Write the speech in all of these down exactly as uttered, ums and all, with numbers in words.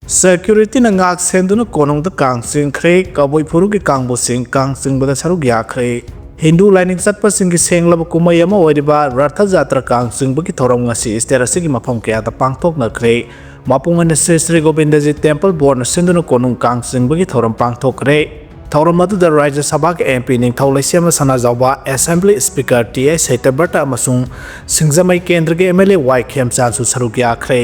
Securityꯅ ꯉꯥꯛ ꯁꯦꯟꯗꯨꯅ ꯀꯣꯅꯨꯡꯗ ꯀꯥꯡ ꯆꯤꯡꯈ꯭ꯔꯦ꯫ ꯀꯕꯨꯏ ꯐꯨꯔꯨꯞꯀꯤ ꯀꯥꯡꯕꯨꯁꯤꯡ ꯀꯥꯡ ꯆꯤꯡꯕꯗ ꯁꯔꯨꯛ ꯌꯥꯈ꯭ꯔꯦ꯫ ꯍꯤꯟꯗꯨ ꯂꯥꯏꯅꯤꯡ ꯆꯠꯄꯁꯤꯡꯒꯤ ꯁꯦꯡꯂꯕ ꯀꯨꯝꯍꯩ ꯑꯃ ꯑꯣꯏꯔꯤꯕ ꯔꯊ ꯖꯥꯇ꯭ꯔꯥ ꯀꯥꯡ ꯆꯤꯡꯕꯒꯤ ꯊꯧꯔꯝ ꯉꯁꯤ state ꯑꯁꯤꯒꯤ ꯃꯐꯝ ꯀꯌꯥꯗ ꯄꯥꯡꯊꯣꯛꯅꯈ꯭ꯔꯦ꯫ ꯃꯄꯨꯡ ꯑꯣꯏꯅ ꯁ꯭ꯔꯤ ꯁ꯭ꯔꯤ ꯒꯣꯕꯤꯟꯗꯖꯤ temple boardꯅ ꯁꯤꯟꯗꯨꯅ ꯀꯣꯅꯨꯡ ꯀꯥꯡ ꯆꯤꯡꯕꯒꯤ ꯊꯧꯔꯝ ꯄꯥꯡꯊꯣꯛꯈ꯭ꯔꯦ꯫ ꯊꯧꯔꯝ ꯑꯗꯨꯗ ꯔꯥꯖ꯭ꯌ ꯁꯚꯥꯒꯤ MP ꯅꯤꯡꯊꯧ ꯂꯩꯁꯦꯝꯕ ꯁꯅꯥꯖꯥꯎꯕ, Assembly Speaker ꯇꯤ ꯑꯩꯆ ꯁꯩꯇꯕ꯭ꯔꯇ ꯑꯃꯁꯨꯡ ꯁꯤꯡꯖꯃꯩ ꯀꯦꯟꯗ꯭ꯔꯒꯤ MLA ꯋꯥꯏ ꯈꯦꯝꯆꯥꯟꯁꯨ ꯁꯔꯨꯛ ꯌꯥꯈ꯭ꯔꯦ꯫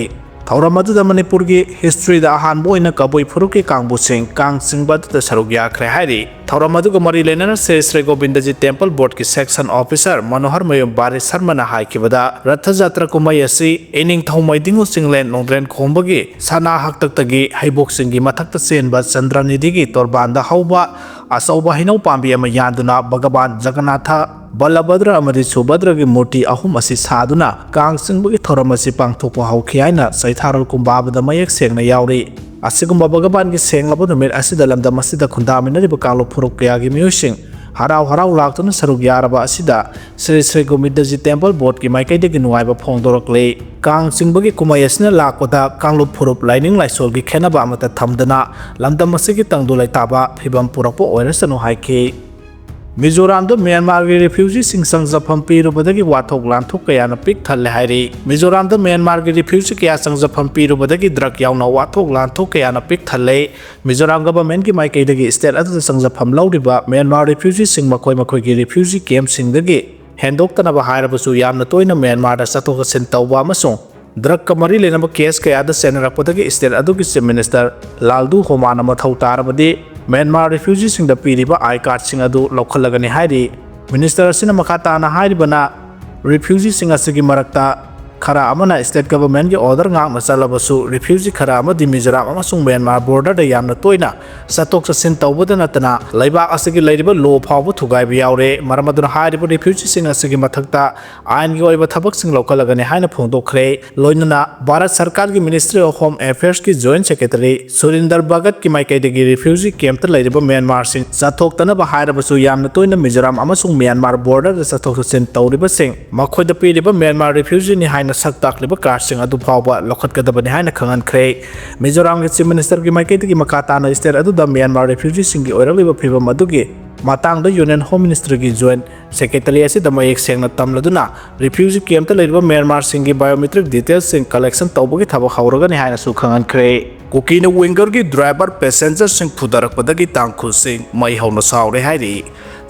ꯊꯧꯔꯝ ꯑꯗꯨꯗ ꯃꯅꯤꯄꯨꯔꯒꯤ historyꯗ ꯑꯍꯥꯟꯕ ꯑꯣꯏꯅ ꯀꯕꯨꯏ ꯐꯨꯔꯨꯞꯀꯤ ꯀꯥꯡꯕꯨꯁꯤꯡ ꯀꯥꯡ ꯆꯤꯡꯕ ꯑꯗꯨꯗ ꯁꯔꯨꯛ ꯌꯥꯈ꯭ꯔꯦ ꯍꯥꯏꯔꯤ꯫ ꯊꯧꯔꯝ ꯑꯗꯨꯒ ꯃꯔꯤ ꯂꯩꯅꯅ Shri Shri Govindaji temple boardꯀꯤ section officer ꯃꯅꯣꯍꯔ ꯃꯌꯨꯝ ꯕꯥꯔꯤ ꯁꯔꯃꯅ ꯍꯥꯏꯈꯤꯕꯗ, ꯔꯊ ꯖꯥꯇ꯭ꯔꯥ ꯀꯨꯝꯍꯩ ꯑꯁꯤ ꯏꯅꯤꯡꯊꯧ ꯃꯩꯗꯤꯡꯉꯨ ꯆꯤꯡꯂꯦꯟ ꯅꯣꯡꯗ꯭ꯔꯦꯟ ꯈꯣꯡꯕꯒꯤ ꯁꯅꯥ ꯍꯥꯛꯇꯛꯇꯒꯤ ꯍꯩꯕꯣꯛꯁꯤꯡꯒꯤ ꯃꯊꯛꯇ ꯆꯦꯟꯕ ꯆꯟꯗ꯭ꯔꯅꯤꯙꯤꯒꯤ ꯇꯣꯔꯕꯥꯟꯗ ꯍꯧꯕ ꯑꯆꯧꯕ ꯍꯩꯅꯧ ꯄꯥꯝꯕꯤ ꯑꯃ ꯌꯥꯟꯗꯨꯅ ꯚꯒꯕꯥꯟ ꯖꯒꯟꯅꯥꯊ, ꯕꯂꯚꯗ꯭ꯔ ꯑꯃꯗꯤ ꯁꯨꯚꯗ꯭ꯔꯒꯤ ꯃꯨꯔꯇꯤ ꯑꯍꯨꯝ ꯑꯁꯤ ꯁꯥꯗꯨꯅ ꯀꯥꯡ ꯆꯤꯡꯕꯒꯤ ꯊꯧꯔꯝ ꯑꯁꯤ ꯄꯥꯡꯊꯣꯛꯄ ꯍꯧꯈꯤ ꯍꯥꯏꯅ ꯆꯩꯊꯥꯔꯣꯜ ꯀꯨꯝꯕꯥꯕꯗ ꯃꯌꯦꯛ ꯁꯦꯡꯅ ꯌꯥꯎꯔꯤ꯫ ꯑꯁꯤꯒꯨꯝꯕ ꯚꯒꯕꯥꯟꯒꯤ ꯁꯦꯡꯂꯕ ꯅꯨꯃꯤꯠ ꯑꯁꯤꯗ ꯂꯝꯗꯝ ꯑꯁꯤꯗ ꯈꯨꯟꯗꯥꯃꯤꯟꯅꯔꯤꯕ ꯀꯥꯡꯂꯨꯞ ꯐꯨꯔꯨꯞ ꯀꯌꯥꯒꯤ ꯃꯤꯑꯣꯏꯁꯤꯡ ꯍꯔꯥꯎ ꯍꯔꯥꯎ ꯂꯥꯛꯇꯨꯅ ꯁꯔꯨꯛ ꯌꯥꯔꯕ ꯑꯁꯤꯗ ꯁ꯭ꯔꯤ ꯁ꯭ꯔꯤ ꯒꯣꯕꯤꯟꯗꯖꯤ temple boardꯀꯤ ꯃꯥꯏꯀꯩꯗꯒꯤ ꯅꯨꯡꯉꯥꯏꯕ ꯐꯣꯡꯗꯣꯔꯛꯂꯤ꯫ ꯀꯥꯡ ꯆꯤꯡꯕꯒꯤ ꯀꯨꯝꯍꯩ ꯑꯁꯤꯅ ꯂꯥꯛꯄꯗ ꯀꯥꯡꯂꯨꯞ ꯐꯨꯔꯨꯞ ꯂꯥꯏꯅꯤꯡ ꯂꯥꯏꯁꯣꯜꯒꯤ ꯈꯦꯠꯅꯕ ꯑꯃꯠꯇ ꯊꯝꯗꯅ ꯂꯝꯗꯝ ꯑꯁꯤꯒꯤ ꯇꯪꯗꯨ ꯂꯩꯇꯥꯕ ꯐꯤꯕꯝ ꯄꯨꯔꯛꯄ ꯑꯣꯏꯔꯁꯅꯨ ꯍꯥꯏꯈꯤ꯫ ꯃꯤꯖꯣꯔꯥꯝꯗ ꯃ꯭ꯌꯥꯟꯃꯥꯔꯒꯤ refugeeꯁꯤꯡ ꯆꯪꯖꯐꯝ ꯄꯤꯔꯨꯕꯗꯒꯤ ꯋꯥꯊꯣꯛ ꯂꯥꯟꯊꯣꯛ ꯀꯌꯥꯅ ꯄꯤꯛ ꯊꯜꯂꯦ ꯍꯥꯏꯔꯤ꯫ ꯃꯤꯖꯣꯔꯥꯝꯗ ꯃ꯭ꯌꯥꯟꯃꯥꯔꯒꯤ refugee ꯀꯌꯥ ꯆꯪꯖꯐꯝ ꯄꯤꯔꯨꯕꯗꯒꯤ drug ꯌꯥꯎꯅ ꯋꯥꯊꯣꯛ ꯂꯥꯟꯊꯣꯛ ꯀꯌꯥꯅ ꯄꯤꯛ ꯊꯜꯂꯦ꯫ ꯃꯤꯖꯣꯔꯥꯝ governmentꯀꯤ ꯃꯥꯏꯀꯩꯗꯒꯤ state ꯑꯗꯨꯗ ꯆꯪꯖꯐꯝ ꯂꯧꯔꯤꯕ ꯃ꯭ꯌꯥꯟꯃꯥꯔ refugeeꯁꯤꯡ ꯃꯈꯣꯏ ꯃꯈꯣꯏꯒꯤ refugee campꯁꯤꯡꯗꯒꯤ ꯍꯦꯟꯗꯣꯛꯇꯅꯕ ꯍꯥꯏꯔꯕꯁꯨ ꯌꯥꯝꯅ ꯇꯣꯏꯅ ꯃ꯭ꯌꯥꯟꯃꯥꯔꯗ ꯆꯠꯊꯣꯛ ꯆꯠꯁꯤꯟ ꯇꯧꯕ ꯑꯃꯁꯨꯡ drugꯀ ꯃꯔꯤ ꯂꯩꯅꯕ case ꯀꯌꯥꯗ ꯆꯦꯟꯅꯔꯛꯄꯗꯒꯤ state ꯑꯗꯨꯒꯤ Chief Minister ꯂꯥꯜꯗꯨ ꯍꯣꯃꯥꯅ ꯃꯊꯧ ꯇꯥꯔꯕꯗꯤ ꯃ꯭ꯌꯥꯟꯃꯥꯔ refugeeꯁꯤꯡꯗ ꯄꯤꯔꯤꯕ I cardꯁꯤꯡ ꯑꯗꯨ ꯂꯧꯈꯠꯂꯒꯅꯤ ꯍꯥꯏꯔꯤ꯫ Minister ꯑꯁꯤꯅ ꯃꯈꯥ ꯇꯥꯅ ꯍꯥꯏꯔꯤꯕꯅ, refugeeꯁꯤꯡ ꯑꯁꯤꯒꯤ ꯃꯔꯛꯇ ꯈꯔ ꯑꯃꯅ state governmentꯀꯤ order ꯉꯥꯛꯅ ꯆꯠꯂꯕꯁꯨ, refugee ꯈꯔ ꯑꯃꯗꯤ ꯃꯤꯖꯣꯔꯥꯝ ꯑꯃꯁꯨꯡ ꯃ꯭ꯌꯥꯟꯃꯥꯔ borderꯗ ꯌꯥꯝꯅ ꯇꯣꯏꯅ ꯆꯠꯊꯣꯛ ꯆꯠꯁꯤꯟ ꯇꯧꯕꯗ ꯅꯠꯇꯅ, ꯂꯩꯕꯥꯛ ꯑꯁꯤꯒꯤ ꯂꯩꯔꯤꯕ law ꯐꯥꯎꯕ ꯊꯨꯒꯥꯏꯕ ꯌꯥꯎꯔꯦ꯫ ꯃꯔꯝ ꯑꯗꯨꯅ ꯍꯥꯏꯔꯤꯕ refugeeꯁꯤꯡ ꯑꯁꯤꯒꯤ ꯃꯊꯛꯇ ꯑꯥꯏꯟꯒꯤ ꯑꯣꯏꯕ ꯊꯕꯛꯁꯤꯡ ꯂꯧꯈꯠꯂꯒꯅꯤ ꯍꯥꯏꯅ ꯐꯣꯡꯗꯣꯛꯈ꯭ꯔꯦ꯫ ꯂꯣꯏꯅꯅ ꯚꯥꯔꯠ ꯁꯔꯀꯥꯔꯒꯤ Ministry of Home Affairsꯀꯤ Joint Secretary ꯁꯨꯔꯤꯟꯗꯔ ꯚꯒꯠꯀꯤ ꯃꯥꯏꯀꯩꯗꯒꯤ refugeeꯀꯤ campꯇ ꯂꯩꯔꯤꯕ ꯃ꯭ꯌꯥꯟꯃꯥꯔꯁꯤꯡ ꯆꯠꯊꯣꯛꯇꯅꯕ ꯍꯥꯏꯔꯕꯁꯨ, ꯌꯥꯝꯅ ꯇꯣꯏꯅ ꯃꯤꯖꯣꯔꯥꯝ ꯑꯃꯁꯨꯡ ꯃ꯭ꯌꯥꯟꯃꯥꯔ borderꯗ ꯆꯠꯊꯣꯛ ꯆꯠꯁꯤꯟ ꯇꯧꯔꯤꯕꯁꯤꯡ ꯃꯈꯣꯏꯗ ꯄꯤꯔꯤꯕ ꯃ꯭ꯌꯥꯟꯃꯥꯔ refugeeꯅꯤ ꯍꯥꯏꯅ ꯁꯛ ꯇꯥꯛꯂꯤꯕ ꯀꯥꯔꯠꯁꯤꯡ ꯑꯗꯨ ꯐꯥꯎꯕ ꯂꯧꯈꯠꯀꯗꯕꯅꯤ ꯍꯥꯏꯅ ꯈꯪꯍꯟꯈ꯭ꯔꯦ꯫ ꯃꯤꯖꯣꯔꯥꯝꯒꯤ Chief Ministerꯒꯤ ꯃꯥꯏꯀꯩꯗꯒꯤ ꯃꯈꯥ ꯇꯥꯅ state ꯑꯗꯨꯗ ꯃ꯭ꯌꯥꯟꯃꯥꯔ refugeeꯁꯤꯡꯒꯤ ꯑꯣꯏꯔꯛꯂꯤꯕ ꯐꯤꯕꯝ ꯑꯗꯨꯒꯤ ꯃꯇꯥꯡꯗ Union Home Ministerꯒꯤ Joint Secretary ꯑꯁꯤꯗ ꯃꯌꯦꯛ ꯁꯦꯡꯅ ꯇꯝꯂꯗꯨꯅ, refugee campꯇ ꯂꯩꯔꯤꯕ ꯃ꯭ꯌꯥꯟꯃꯥꯔꯁꯤꯡꯒꯤ biometric detailsꯁꯤꯡ collection ꯇꯧꯕꯒꯤ ꯊꯕꯛ ꯍꯧꯔꯒꯅꯤ ꯍꯥꯏꯅꯁꯨ ꯈꯪꯍꯟꯈ꯭ꯔꯦ꯫ ꯀꯨꯀꯤꯅ wingerꯒꯤ driver passengerꯁꯤꯡ ꯐꯨꯗꯔꯛꯄꯗꯒꯤ ꯇꯥꯡꯈꯨꯜꯁꯤꯡ ꯃꯩ ꯍꯧꯅ ꯁꯥꯎꯔꯦ ꯍꯥꯏꯔꯤ꯫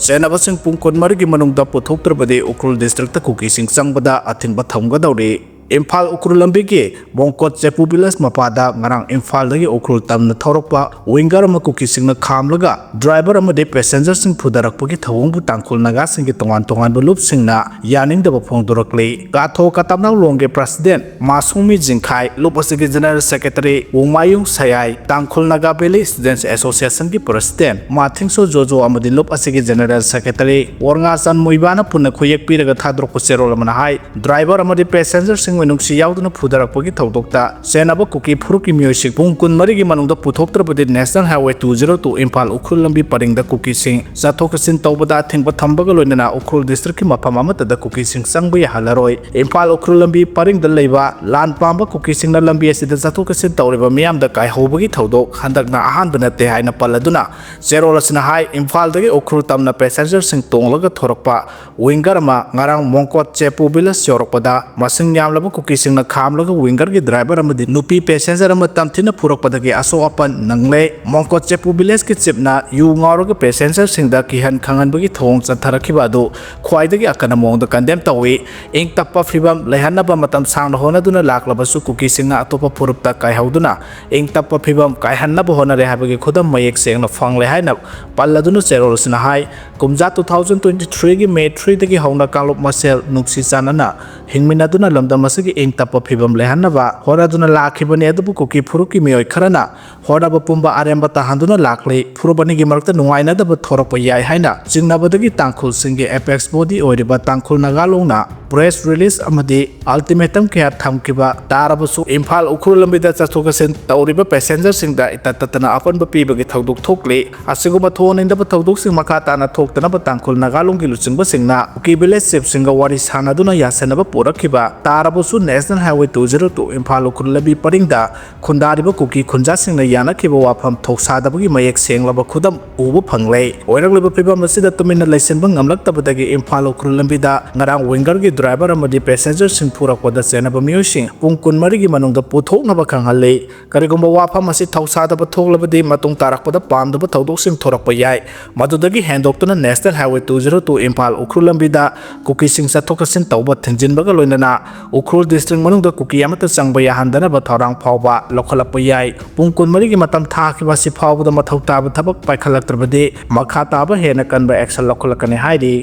ꯆꯦꯟꯅꯕꯁꯤꯡ ꯄꯨꯡ ꯀꯨꯟꯃꯔꯤꯒꯤ ꯃꯅꯨꯡꯗ ꯄꯨꯊꯣꯛꯇ꯭ꯔꯕꯗꯤ ꯎꯈ꯭ꯔꯨꯜ districtꯇ ꯀꯨꯀꯤꯁꯤꯡ ꯆꯪꯕꯗ ꯑꯊꯤꯡꯕ ꯊꯝꯒꯗꯧꯔꯤ꯫ ꯏꯝꯐꯥꯜ ꯎꯈ꯭ꯔꯨꯜ ꯂꯝꯕꯤꯒꯤ ꯃꯣꯡꯀꯣꯠ ꯆꯦꯄꯨ village ꯃꯄꯥꯗ ꯉꯔꯥꯡ ꯏꯝꯐꯥꯜꯗꯒꯤ ꯎꯈ꯭ꯔꯨꯜ ꯇꯝꯅ ꯊꯧꯔꯛꯄ winger ꯑꯃ ꯀꯨꯀꯤꯁꯤꯡꯅ ꯈꯥꯝꯂꯒ driver ꯑꯃꯗꯤ passengerꯁꯤꯡ ꯐꯨꯗꯔꯛꯄꯒꯤ ꯊꯧꯑꯣꯡꯕꯨ ꯇꯥꯡꯈꯨꯜ ꯅꯥꯒꯥꯁꯤꯡꯒꯤ ꯇꯣꯉꯥꯟ ꯇꯣꯉꯥꯟꯕ ꯂꯨꯞꯁꯤꯡꯅ ꯌꯥꯅꯤꯡꯗꯕ ꯐꯣꯡꯗꯣꯔꯛꯂꯤ꯫ ꯀꯥꯊꯣ ꯀꯇꯝꯅꯥꯎ ꯂꯣꯡꯒꯤ president ꯃꯥꯁꯨꯃꯤ ꯖꯤꯡꯈꯥꯏ, ꯂꯨꯞ ꯑꯁꯤꯒꯤ general secretary ꯋꯣꯡꯃꯥꯌꯨꯡ ꯁꯌꯥꯏ, ꯇꯥꯡꯈꯨꯜ ꯅꯥꯒꯥ Valley Students Associationꯒꯤ president ꯃꯥꯊꯤꯡꯁꯣ ꯖꯣꯖꯣ ꯑꯃꯗꯤ ꯂꯨꯞ ꯑꯁꯤꯒꯤ general secretary ꯋꯣꯔꯉꯥꯆꯟ ꯃꯨꯏꯕꯥꯅ ꯄꯨꯟꯅ ꯈꯨꯌꯦꯛ ꯄꯤꯔꯒ ꯊꯥꯗꯣꯔꯛꯄ ꯆꯦꯔꯣꯜ ꯑꯃꯅ ꯍꯥꯏ, driver ꯑꯃꯗꯤ passengerꯁꯤꯡ ꯃꯤꯅꯨꯡꯁꯤ ꯌꯥꯎꯗꯅ ꯐꯨꯗꯔꯛꯄꯒꯤ ꯊꯧꯗꯣꯛꯇ ꯆꯦꯟꯅꯕ ꯀꯨꯀꯤ ꯐꯨꯔꯨꯞꯀꯤ ꯃꯤꯑꯣꯏꯁꯤꯡ ꯄꯨꯡ ꯀꯨꯟꯃꯔꯤꯒꯤ ꯃꯅꯨꯡꯗ ꯄꯨꯊꯣꯛꯇ꯭ꯔꯕꯗꯤ National Highway two zero two Imphal Ukhrul ꯂꯝꯕꯤ ꯄꯔꯤꯡꯗ ꯀꯨꯀꯤꯁꯤꯡ ꯆꯠꯊꯣꯛ ꯆꯠꯁꯤꯟ ꯇꯧꯕꯗ ꯑꯊꯤꯡꯕ ꯊꯝꯕꯒ ꯂꯣꯏꯅꯅ ꯎꯈ꯭ꯔꯨꯜ districtꯀꯤ ꯃꯐꯝ ꯑꯃꯠꯇꯗ ꯀꯨꯀꯤꯁꯤꯡ ꯆꯪꯕ ꯌꯥꯍꯜꯂꯔꯣꯏ꯫ ꯏꯝꯐꯥꯜ ꯎꯈ꯭ꯔꯨꯜ ꯂꯝꯕꯤ ꯄꯔꯤꯡꯗ ꯂꯩꯕ ꯂꯥꯟ ꯄꯥꯝꯕ ꯀꯨꯀꯤꯁꯤꯡꯅ ꯂꯝꯕꯤ ꯑꯁꯤꯗ ꯆꯠꯊꯣꯛ ꯆꯠꯁꯤꯟ ꯇꯧꯔꯤꯕ ꯃꯤꯌꯥꯝꯗ ꯀꯥꯏꯍꯧꯕꯒꯤ ꯊꯧꯗꯣꯛ ꯍꯟꯗꯛꯅ ꯑꯍꯥꯟꯕ ꯅꯠꯇꯦ ꯍꯥꯏꯅ ꯄꯜꯂꯗꯨꯅ, ꯆꯦꯔꯣꯜ ꯑꯁꯤꯅ ꯍꯥꯏ, ꯏꯝꯐꯥꯜꯗꯒꯤ ꯎꯈ꯭ꯔꯨꯜ ꯇꯝꯅ passengerꯁꯤꯡ ꯇꯣꯡꯂꯒ ꯊꯣꯔꯛꯄ winger ꯑꯃ ꯉꯔꯥꯡ ꯃꯣꯡꯀꯣꯠ ꯆꯦꯄꯨ village ꯌꯧꯔꯛꯄꯗ ꯃꯁꯤꯡ ꯌꯥꯝꯂꯕ ꯀꯨꯀꯤꯁꯤꯡꯅ ꯈꯥꯝꯂꯒ wingerꯒꯤ driver ꯑꯃꯗꯤ ꯅꯨꯄꯤ passenger ꯑꯃ ꯇꯝꯊꯤꯅ ꯐꯨꯔꯛꯄꯗꯒꯤ ꯑꯁꯣꯛ ꯑꯄꯟ ꯅꯪꯂꯦ꯫ ꯃꯣꯡꯀꯣꯠ ꯆꯦꯄꯨ villageꯀꯤ chiefꯅ ꯌꯨ ꯉꯥꯎꯔꯒ passengerꯁꯤꯡꯗ ꯀꯤꯍꯟ ꯈꯪꯍꯟꯕꯒꯤ ꯊꯧꯑꯣꯡ ꯆꯠꯊꯔꯛꯈꯤꯕ ꯑꯗꯨ ꯈ꯭ꯋꯥꯏꯗꯒꯤ ꯑꯀꯟꯕ ꯃꯑꯣꯡꯗ condemn ꯇꯧꯏ꯫ ꯏꯪ ꯇꯞꯄ ꯐꯤꯕꯝ ꯂꯩꯍꯟꯅꯕ ꯃꯇꯝ ꯁꯥꯡꯅ ꯍꯣꯠꯅꯗꯨꯅ ꯂꯥꯛꯂꯕꯁꯨ ꯀꯨꯀꯤꯁꯤꯡꯅ ꯑꯇꯣꯞꯄ ꯐꯨꯔꯨꯞꯇ ꯀꯥꯏꯍꯧꯗꯨꯅ ꯏꯪ ꯇꯞꯄ ꯐꯤꯕꯝ ꯀꯥꯏꯍꯟꯅꯕ ꯍꯣꯠꯅꯔꯦ ꯍꯥꯏꯕꯒꯤ ꯈꯨꯗꯝ ꯃꯌꯦꯛ ꯁꯦꯡꯅ ꯐꯪꯂꯦ ꯍꯥꯏꯅ ꯄꯜꯂꯗꯨꯅ ꯆꯦꯔꯣꯜ ꯑꯁꯤꯅ ꯍꯥꯏ꯫ ꯀꯨꯝꯖꯥ two thousand twenty threeꯒꯤ May threeꯗꯒꯤ ꯍꯧꯅ ꯀꯥꯡꯂꯨꯞ ꯃꯁꯦꯜ ꯅꯨꯡꯁꯤ ꯆꯥꯟꯅꯅ ꯍꯤꯡꯃꯤꯟꯅꯗꯨꯅ ꯂꯝꯗꯝ ꯑꯁꯤꯒꯤ ꯏꯪ ꯇꯞꯄ ꯐꯤꯕꯝ ꯂꯩꯍꯟꯅꯕ ꯍꯣꯠꯅꯗꯨꯅ ꯂꯥꯛꯈꯤꯕꯅꯤ꯫ ꯑꯗꯨꯕꯨ ꯀꯨꯀꯤ ꯐꯨꯔꯨꯞꯀꯤ ꯃꯤꯑꯣꯏ ꯈꯔꯅ ꯍꯣꯠꯅꯕ ꯄꯨꯝꯕ ꯑꯔꯦꯝꯕ ꯇꯥꯍꯟꯗꯨꯅ ꯂꯥꯛꯂꯤ꯫ ꯐꯨꯔꯨꯞ ꯑꯅꯤꯒꯤ ꯃꯔꯛꯇ ꯅꯨꯡꯉꯥꯏꯅꯗꯕ ꯊꯣꯔꯛꯄ ꯌꯥꯏ ꯍꯥꯏꯅ ꯆꯤꯡꯅꯕꯗꯒꯤ ꯇꯥꯡꯈꯨꯜꯁꯤꯡꯒꯤ apex body ꯑꯣꯏꯔꯤꯕ ꯇꯥꯡꯈꯨꯜ ꯅꯥꯒꯥ ꯂꯣꯡꯅ press release ꯑꯃꯗꯤ ultimatum ꯀꯌꯥ ꯊꯝꯈꯤꯕ ꯇꯥꯔꯕꯁꯨ ꯏꯝꯐꯥꯜ ꯎꯈ꯭ꯔꯨꯜ ꯂꯝꯕꯤꯗ ꯆꯠꯊꯣꯛ ꯆꯠꯁꯤꯟ ꯇꯧꯔꯤꯕ passengerꯁꯤꯡꯗ ꯏꯇꯠ ꯇꯠꯇꯅ ꯑꯄꯟꯕ ꯄꯤꯕꯒꯤ ꯊꯧꯗꯣꯛ ꯊꯣꯛꯂꯤ꯫ ꯑꯁꯤꯒꯨꯝꯕ ꯊꯣꯛꯍꯟꯅꯤꯡꯗꯕ ꯊꯧꯗꯣꯛꯁꯤꯡ ꯃꯈꯥ ꯇꯥꯅ ꯊꯣꯛꯇꯅꯕ ꯇꯥꯡꯈꯨꯜ ꯅꯥꯒꯥ ꯂꯣꯡꯒꯤ ꯂꯨꯆꯤꯡꯕꯁꯤꯡꯅ ꯀꯨꯀꯤ village chiefꯁꯤꯡꯒ ꯋꯥꯔꯤ ꯁꯥꯟꯅꯗꯨꯅ ꯌꯥꯁꯟꯅꯕ ꯄꯨꯔꯛꯈꯤꯕ ꯇꯥꯔꯕꯁꯨ National Highway two zero two Imphal Ukhrul ꯂꯝꯕꯤ ꯄꯔꯤꯡꯗ ꯈꯨꯟꯗꯥꯔꯤꯕ ꯀꯨꯀꯤ ꯈꯨꯟꯖꯥꯁꯤꯡꯅ ꯌꯥꯅꯈꯤꯕ ꯋꯥꯐꯝ ꯊꯧꯁꯥꯗꯕꯒꯤ ꯃꯌꯦꯛ ꯁꯦꯡꯂꯕ ꯈꯨꯗꯝ ꯎꯕ ꯐꯪꯂꯦ꯫ ꯑꯣꯏꯔꯛꯂꯤꯕ ꯐꯤꯚꯝ ꯑꯁꯤꯗ ꯇꯨꯃꯤꯟꯅ ꯂꯩꯁꯤꯟꯕ ꯉꯝꯂꯛꯇꯕꯗꯒꯤ ꯏꯝꯐꯥꯜ ꯎꯈ꯭ꯔꯨꯜ ꯂꯝꯕꯤꯗ ꯉꯔꯥꯡ wingerꯒꯤ driver ꯑꯃꯗꯤ passengerꯁꯤꯡ ꯄꯨꯔꯛꯄꯗ ꯆꯦꯟꯅꯕ ꯃꯤꯑꯣꯏꯁꯤꯡ ꯄꯨꯡ ꯀꯨꯟꯃꯔꯤꯒꯤ ꯃꯅꯨꯡꯗ ꯄꯨꯊꯣꯛꯅꯕ ꯈꯪꯍꯜꯂꯤ꯫ ꯀꯔꯤꯒꯨꯝꯕ ꯋꯥꯐꯝ ꯑꯁꯤ ꯊꯧꯁꯥꯗꯕ ꯊꯣꯛꯂꯕꯗꯤ ꯃꯇꯨꯡ ꯇꯥꯔꯛꯄꯗ ꯄꯥꯝꯗꯕ ꯊꯧꯗꯣꯛꯁꯤꯡ ꯊꯣꯔꯛꯄ ꯌꯥꯏ꯫ ꯃꯗꯨꯗꯒꯤ ꯍꯦꯟꯗꯣꯛꯇꯨꯅ National Highway two zero two Imphal Ukhrul ꯂꯝꯕꯤꯗ ꯀꯨꯀꯤꯁꯤꯡ ꯆꯠꯊꯣꯛ ꯆꯠꯁꯤꯟ ꯇꯧꯕ ꯊꯤꯡꯖꯤꯟꯕꯒ ꯂꯣꯏꯅꯅ ꯎꯈ꯭ꯔꯨꯜ district ꯃꯅꯨꯡꯗ ꯀꯨꯀꯤ ꯑꯃꯠꯇ ꯆꯪꯕ ꯌꯥꯍꯟꯗꯅꯕ ꯊꯧꯔꯥꯡ ꯐꯥꯎꯕ ꯂꯧꯈꯠꯂꯛꯄ ꯌꯥꯏ꯫ ꯄꯨꯡ ꯀꯨꯟꯃꯔꯤꯒꯤ ꯃꯇꯝ ꯊꯥꯈꯤꯕ ꯑꯁꯤ ꯐꯥꯎꯕꯗ ꯃꯊꯧ ꯇꯥꯕ ꯊꯕꯛ ꯄꯥꯏꯈꯠꯂꯛꯇ꯭ꯔꯕꯗꯤ ꯃꯈꯥ ꯇꯥꯕ ꯍꯦꯟꯅ ꯀꯟꯕ action ꯂꯧꯈꯠꯂꯛꯀꯅꯤ ꯍꯥꯏꯔꯤ꯫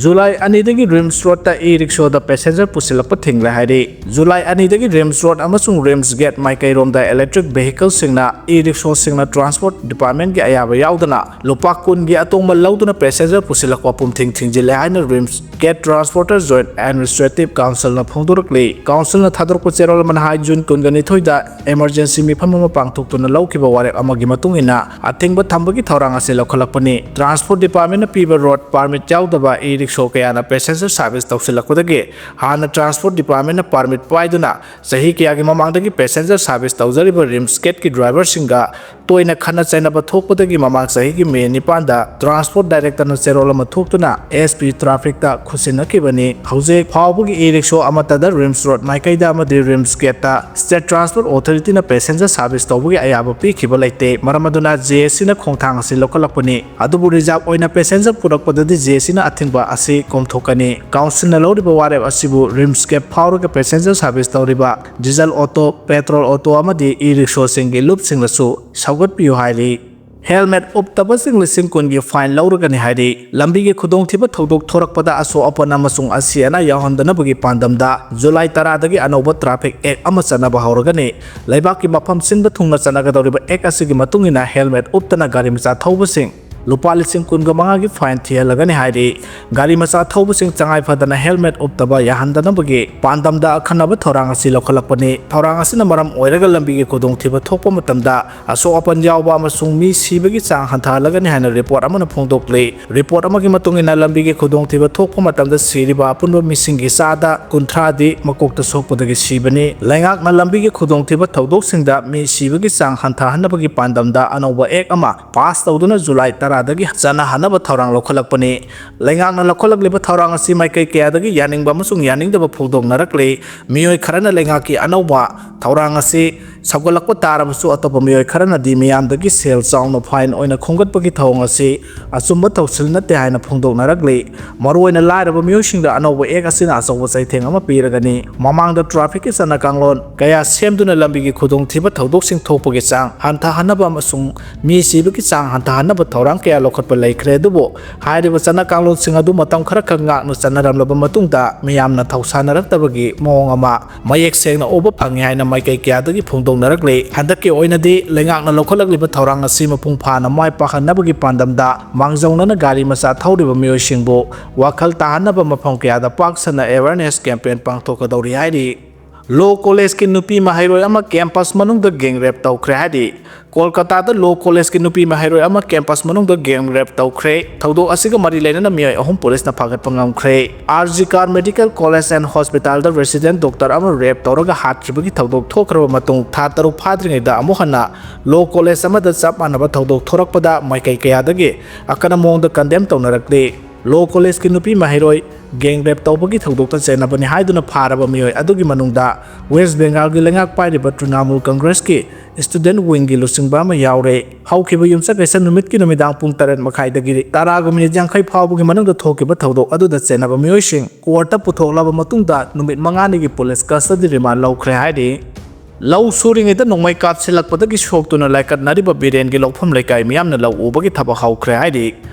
ꯖꯨꯂꯥꯏ ꯑꯅꯤꯗꯒꯤ RIMS roadꯇ e-rickshawꯗ passenger ꯄꯨꯁꯤꯜꯂꯛꯄ ꯊꯤꯡꯂꯦ ꯍꯥꯏꯔꯤ꯫ ꯖꯨꯂꯥꯏ ꯑꯅꯤꯗꯒꯤ RIMS road ꯑꯃꯁꯨꯡ RIMS gate ꯃꯥꯏꯀꯩꯔꯣꯝꯗ electric vehicleꯁꯤꯡꯅ e-rickshawꯁꯤꯡꯅ transport departmentꯀꯤ ꯑꯌꯥꯕ ꯌꯥꯎꯗꯅ ꯂꯨꯄꯥ ꯀꯨꯟꯒꯤ ꯑꯇꯣꯡꯕ ꯂꯧꯗꯨꯅ passenger ꯄꯨꯁꯤꯜꯂꯛꯄ ꯄꯨꯝꯊꯤꯡ ꯊꯤꯡꯖꯤꯜꯂꯦ ꯍꯥꯏꯅ RIMS gate transporter joint administrative councilꯅ ꯐꯣꯡꯗꯣꯔꯛꯂꯤ꯫ Councilꯅ ꯊꯥꯗꯣꯔꯛꯄ ꯆꯦꯔꯣꯜ ꯑꯃꯅ ꯍꯥꯏ, ꯖꯨꯟ ꯀꯨꯟꯒ ꯅꯤꯊꯣꯏꯗ emergency ꯃꯤꯐꯝ ꯑꯃ ꯄꯥꯡꯊꯣꯛꯇꯨꯅ ꯂꯧꯈꯤꯕ ꯋꯥꯔꯦꯞ ꯑꯃꯒꯤ ꯃꯇꯨꯡ ꯏꯟꯅ ꯑꯊꯤꯡꯕ ꯊꯝꯕꯒꯤ ꯊꯧꯔꯥꯡ ꯑꯁꯤ ꯂꯧꯈꯠꯂꯛꯄꯅꯤ꯫ Transport departmentꯅ ꯄꯤꯕ road permit ꯌꯥꯎꯗꯕ e-rickshaw ꯀꯌꯥꯅ passenger service ꯇꯧꯁꯤꯜꯂꯛꯄꯗꯒꯤ ꯍꯥꯟꯅ transport departmentꯅ permit ꯄꯥꯏꯗꯨꯅ ꯆꯍꯤ ꯀꯌꯥꯒꯤ ꯃꯃꯥꯡꯗꯒꯤ passenger service ꯇꯧꯖꯔꯤꯕ RIMS gateꯀꯤ driverꯁꯤꯡꯒ ꯇꯣꯏꯅ ꯈꯠꯅ ꯆꯩꯅꯕ ꯊꯣꯛꯄꯗꯒꯤ ꯃꯃꯥꯡ ꯆꯍꯤꯒꯤ ꯃꯦ ꯅꯤꯄꯥꯟꯗ transport directorꯅ ꯆꯦꯔꯣꯜ ꯑꯃ ꯊꯣꯛꯇꯨꯅ SP trafficꯇ ꯈꯨꯠꯁꯤꯟꯅꯈꯤꯕꯅꯤ꯫ ꯍꯧꯖꯤꯛ ꯐꯥꯎꯕꯒꯤ e-rickshaw ꯑꯃꯠꯇꯗ RIMS road ꯃꯥꯏꯀꯩꯗ ꯑꯃꯗꯤ RIMS gateꯇ state transport authorityꯅ passenger service ꯇꯧꯕꯒꯤ ꯑꯌꯥꯕ ꯄꯤꯈꯤꯕ ꯂꯩꯇꯦ꯫ ꯃꯔꯝ ꯑꯗꯨꯅ JACꯅ ꯈꯣꯡꯊꯥꯡ ꯑꯁꯤ ꯂꯧꯈꯠꯂꯛꯄꯅꯤ꯫ ꯑꯗꯨꯕꯨ reserve ꯑꯣꯏꯅ passenger ꯄꯨꯔꯛꯄꯗꯗꯤ JACꯅ ꯑꯊꯤꯡꯕ ꯑꯁꯤ ꯀꯣꯝꯊꯣꯛꯀꯅꯤ꯫ Councilꯅ ꯂꯧꯔꯤꯕ ꯋꯥꯔꯦꯞ ꯑꯁꯤꯕꯨ RIMS gate ꯐꯥꯎꯔꯒ passenger service ꯇꯧꯔꯤꯕ diesel auto, petrol auto ꯑꯃꯗꯤ e-rickshawꯁꯤꯡꯒꯤ ꯂꯨꯞꯁꯤꯡꯅꯁꯨ ꯁꯧꯒꯠꯄꯤꯌꯨ ꯍꯥꯏꯔꯤ꯫ Helmet ꯎꯞꯇꯕꯁꯤꯡ ꯂꯤꯁꯤꯡ ꯀꯨꯟꯒꯤ fine ꯂꯧꯔꯒꯅꯤ ꯍꯥꯏꯔꯤ꯫ ꯂꯝꯕꯤꯒꯤ ꯈꯨꯗꯣꯡꯊꯤꯕ ꯊꯧꯗꯣꯛ ꯊꯣꯔꯛꯄꯗ ꯑꯁꯣꯛ ꯑꯄꯟ ꯑꯃꯁꯨꯡ ꯑꯁꯤ ꯑꯅꯥ ꯌꯥꯎꯍꯟꯗꯅꯕꯒꯤ ꯄꯥꯟꯗꯝꯗ ꯖꯨꯂꯥꯏ ꯇꯔꯥꯗꯒꯤ ꯑꯅꯧꯕ traffic act ꯑꯃ ꯆꯠꯅꯕ ꯍꯧꯔꯒꯅꯤ꯫ ꯂꯩꯕꯥꯛꯀꯤ ꯃꯐꯝ ꯁꯤꯟꯕ ꯊꯨꯡꯅ ꯆꯠꯅꯒꯗꯧꯔꯤꯕ act ꯑꯁꯤꯒꯤ ꯃꯇꯨꯡ ꯏꯟꯅ helmet ꯎꯞꯇꯅ ꯒꯥꯔꯤ ꯃꯆꯥ ꯊꯧꯕꯁꯤꯡ ꯂꯨꯄꯥ ꯂꯤꯁꯤꯡ ꯀꯨꯟꯒ ꯃꯉꯥꯒꯤ fine ꯊꯤꯍꯜꯂꯒꯅꯤ ꯍꯥꯏꯔꯤ꯫ ꯒꯥꯔꯤ ꯃꯆꯥ ꯊꯧꯕꯁꯤꯡ ꯇꯉꯥꯏ ꯐꯗꯅ helmet ꯎꯞꯇꯕ ꯌꯥꯍꯟꯗꯅꯕꯒꯤ ꯄꯥꯟꯗꯝꯗ ꯑꯈꯟꯅꯕ ꯊꯧꯔꯥꯡ ꯑꯁꯤ ꯂꯧꯈꯠꯂꯛꯄꯅꯤ꯫ ꯊꯧꯔꯥꯡ ꯑꯁꯤꯅ ꯃꯔꯝ ꯑꯣꯏꯔꯒ ꯂꯝꯕꯤꯒꯤ ꯈꯨꯗꯣꯡꯊꯤꯕ ꯊꯣꯛꯄ ꯃꯇꯝꯗ ꯑꯁꯣꯛ ꯑꯄꯟ ꯌꯥꯎꯕ ꯑꯃꯁꯨꯡ ꯃꯤ ꯁꯤꯕꯒꯤ ꯆꯥꯡ ꯍꯟꯊꯍꯜꯂꯒꯅꯤ ꯍꯥꯏꯅ report ꯑꯃꯅ ꯐꯣꯡꯗꯣꯛꯂꯤ꯫ Report ꯑꯃꯒꯤ ꯃꯇꯨꯡ ꯏꯟꯅ, ꯂꯝꯕꯤꯒꯤ ꯈꯨꯗꯣꯡꯊꯤꯕ ꯊꯣꯛꯄ ꯃꯇꯝꯗ ꯁꯤꯔꯤꯕ ꯑꯄꯨꯟꯕ ꯃꯤꯁꯤꯡꯒꯤ ꯆꯥꯗ ꯀꯨꯟꯊ꯭ꯔꯥꯗꯤ ꯃꯀꯣꯛꯇ ꯁꯣꯛꯄꯗꯒꯤ ꯁꯤꯕꯅꯤ꯫ ꯂꯩꯉꯥꯛꯅ ꯂꯝꯕꯤꯒꯤ ꯈꯨꯗꯣꯡꯊꯤꯕ ꯊꯧꯗꯣꯛꯁꯤꯡꯗ ꯃꯤ ꯁꯤꯕꯒꯤ ꯆꯥꯡ ꯍꯟꯊꯍꯟꯅꯕꯒꯤ ꯄꯥꯟꯗꯝꯗ ꯑꯅꯧꯕ act ꯑꯃ pass ꯇꯧꯗꯨꯅ ꯖꯨꯂꯥꯏ ꯇꯔꯥꯗꯒꯤ ꯆꯠꯅꯍꯟꯅꯕ ꯊꯧꯔꯥꯡ ꯂꯧꯈꯠꯂꯛꯄꯅꯤ꯫ ꯂꯩꯉꯥꯛꯅ ꯂꯧꯈꯠꯂꯛꯂꯤꯕ ꯊꯧꯔꯥꯡ ꯑꯁꯤ ꯃꯥꯏꯀꯩ ꯀꯌꯥꯗꯒꯤ ꯌꯥꯅꯤꯡꯕ ꯑꯃꯁꯨꯡ ꯌꯥꯅꯤꯡꯗꯕ ꯐꯣꯡꯗꯣꯛꯅꯔꯛꯂꯤ꯫ ꯃꯤꯑꯣꯏ ꯈꯔꯅ ꯂꯩꯉꯥꯛꯀꯤ ꯑꯅꯧꯕ ꯊꯧꯔꯥꯡ ꯑꯁꯤ ꯁꯧꯒꯠꯂꯛꯄ ꯇꯥꯔꯕꯁꯨ, ꯑꯇꯣꯞꯄ ꯃꯤꯑꯣꯏ ꯈꯔꯅꯗꯤ ꯃꯤꯌꯥꯝꯗꯒꯤ ꯁꯦꯜ ꯆꯥꯎꯅ fine ꯑꯣꯏꯅ ꯈꯣꯝꯒꯠꯄꯒꯤ ꯊꯧꯑꯣꯡ ꯑꯁꯤ ꯑꯆꯨꯝꯕ ꯊꯧꯁꯤꯜ ꯅꯠꯇꯦ ꯍꯥꯏꯅ ꯐꯣꯡꯗꯣꯛꯅꯔꯛꯂꯤ꯫ ꯃꯔꯨꯑꯣꯏꯅ ꯂꯥꯏꯔꯕ ꯃꯤꯑꯣꯏꯁꯤꯡꯗ ꯑꯅꯧꯕ act ꯑꯁꯤꯅ ꯑꯆꯧꯕ ꯆꯩꯊꯦꯡ ꯑꯃ ꯄꯤꯔꯒꯅꯤ꯫ ꯃꯃꯥꯡꯗ trafficꯀꯤ ꯆꯠꯅ ꯀꯥꯡꯂꯣꯟ ꯀꯌꯥ ꯁꯦꯝꯗꯨꯅ ꯂꯝꯕꯤꯒꯤ ꯈꯨꯗꯣꯡꯊꯤꯕ ꯊꯧꯗꯣꯛꯁꯤꯡ ꯊꯣꯛꯄꯒꯤ ꯆꯥꯡ ꯍꯟꯊꯍꯟꯅꯕ ꯑꯃꯁꯨꯡ ꯃꯤ ꯁꯤꯕꯒꯤ ꯆꯥꯡ ꯍꯟꯊꯍꯟꯅꯕ ꯊꯧꯔꯥꯡ ꯀꯌꯥ ꯂꯧꯈꯠꯄ ꯂꯩꯈ꯭ꯔꯦ꯫ ꯑꯗꯨꯕꯨ ꯍꯥꯏꯔꯤꯕ ꯆꯠꯅ ꯀꯥꯡꯂꯣꯟꯁꯤꯡ ꯑꯗꯨ ꯃꯇꯝ ꯈꯔꯈꯛ ꯉꯥꯛꯅ ꯆꯠꯅꯔꯝꯂꯕ ꯃꯇꯨꯡꯗ, ꯃꯤꯌꯥꯝꯅ ꯊꯧꯁꯥꯅꯔꯛꯇꯕꯒꯤ ꯃꯑꯣꯡ ꯑꯃ ꯃꯌꯦꯛ ꯁꯦꯡꯅ ꯎꯕ ꯐꯪꯉꯤ ꯍꯥꯏꯅ ꯃꯥꯏꯀꯩ ꯀꯌꯥꯗꯒꯤ ꯐꯣꯡꯗꯣꯛꯅꯔꯛꯂꯤ꯫ ꯍꯟꯗꯛꯀꯤ ꯑꯣꯏꯅꯗꯤ ꯂꯩꯉꯥꯛꯅ ꯂꯧꯈꯠꯂꯛꯂꯤꯕ ꯊꯧꯔꯥꯡ ꯑꯁꯤ ꯃꯄꯨꯡ ꯐꯥꯅ ꯃꯥꯏ ꯄꯥꯛꯍꯟꯅꯕꯒꯤ ꯄꯥꯟꯗꯝꯗ ꯃꯥꯡꯖꯧꯅꯅ ꯒꯥꯔꯤ ꯃꯆꯥ ꯊꯧꯔꯤꯕ ꯃꯤꯑꯣꯏꯁꯤꯡꯕꯨ ꯋꯥꯈꯜ ꯇꯥꯍꯟꯅꯕ ꯃꯐꯝ ꯀꯌꯥꯗ ꯄꯥꯛ ꯁꯟꯅ awareness campaign ꯄꯥꯡꯊꯣꯛꯀꯗꯧꯔꯤ ꯍꯥꯏꯔꯤ꯫ Law Collegeꯀꯤ ꯅꯨꯄꯤ ꯃꯍꯩꯔꯣꯏ ꯑꯃ campus ꯃꯅꯨꯡꯗ gang rape ꯇꯧꯈ꯭ꯔꯦ ꯍꯥꯏꯔꯤ꯫ ꯀꯣꯜꯀꯇꯥꯗ Law Collegeꯀꯤ ꯅꯨꯄꯤ ꯃꯍꯩꯔꯣꯏ ꯑꯃ campus ꯃꯅꯨꯡꯗ gang rape ꯇꯧꯈ꯭ꯔꯦ꯫ ꯊꯧꯗꯣꯛ ꯑꯁꯤꯒ ꯃꯔꯤ ꯂꯩꯅꯅ ꯃꯤꯑꯣꯏ ꯑꯍꯨꯝ ꯄꯨꯂꯤꯁꯅ ꯐꯥꯒꯠꯄ ꯉꯝꯈ꯭ꯔꯦ꯫ R G Kar Medical College and Hospitalꯗ resident doctor ꯑꯃ rape ꯇꯧꯔꯒ ꯍꯥꯠꯈꯤꯕꯒꯤ ꯊꯧꯗꯣꯛ ꯊꯣꯛꯈ꯭ꯔꯕ ꯃꯇꯨꯡ ꯊꯥ ꯇꯔꯨꯛ ꯐꯥꯗ꯭ꯔꯤꯉꯩꯗ ꯑꯃꯨꯛ ꯍꯟꯅ Law College ꯑꯃꯗ ꯆꯞ ꯃꯥꯟꯅꯕ ꯊꯧꯗꯣꯛ ꯊꯣꯔꯛꯄꯗ ꯃꯥꯏꯀꯩ ꯀꯌꯥꯗꯒꯤ ꯑꯀꯟꯕ ꯃꯑꯣꯡꯗ condemn ꯇꯧꯅꯔꯛꯂꯤ꯫ Law Collegeꯀꯤ ꯅꯨꯄꯤ ꯃꯍꯩꯔꯣꯏ gang rape ꯇꯧꯕꯒꯤ ꯊꯧꯗꯣꯛꯇ ꯆꯦꯟꯅꯕꯅꯤ ꯍꯥꯏꯗꯨꯅ ꯐꯥꯔꯕ ꯃꯤꯑꯣꯏ ꯑꯗꯨꯒꯤ ꯃꯅꯨꯡꯗ West Bengalꯒꯤ ꯂꯩꯉꯥꯛ ꯄꯥꯏꯔꯤꯕ Trinamool Congressꯀꯤ student wingꯒꯤ ꯂꯨꯆꯤꯡꯕ ꯑꯃ ꯌꯥꯎꯔꯦ꯫ ꯍꯧꯈꯤꯕ ꯌꯨꯝꯁꯀꯩꯁ ꯅꯨꯃꯤꯠꯀꯤ ꯅꯨꯃꯤꯗꯥꯡ ꯄꯨꯡ ꯇꯔꯦꯠ ꯃꯈꯥꯏꯗꯒꯤ ꯇꯔꯥꯒ minute ꯌꯥꯡꯈꯩ ꯐꯥꯎꯕꯒꯤ ꯃꯅꯨꯡꯗ ꯊꯣꯛꯈꯤꯕ ꯊꯧꯗꯣꯛ ꯑꯗꯨꯗ ꯆꯦꯟꯅꯕ ꯃꯤꯑꯣꯏꯁꯤꯡ courtꯇ ꯄꯨꯊꯣꯛꯂꯕ ꯃꯇꯨꯡꯗ ꯅꯨꯃꯤꯠ ꯃꯉꯥꯅꯤꯒꯤ police custody remand ꯂꯧꯈ꯭ꯔꯦ ꯍꯥꯏꯔꯤ꯫ ꯂꯧ ꯁꯨꯔꯤꯉꯩꯗ ꯅꯣꯡꯃꯩ ꯀꯥꯞꯁꯤꯜꯂꯛꯄꯗꯒꯤ ꯁꯣꯛꯇꯨꯅ ꯂꯥꯏꯀꯠꯅꯔꯤꯕ ꯕꯤꯔꯦꯟꯒꯤ ꯂꯧꯐꯝ ꯂꯩꯀꯥꯏ ꯃꯤꯌꯥꯝꯅ ꯂꯧ ꯎꯕꯒꯤ ꯊꯕꯛ ꯍꯧꯈ꯭ꯔꯦ ꯍꯥꯏꯔꯤ꯫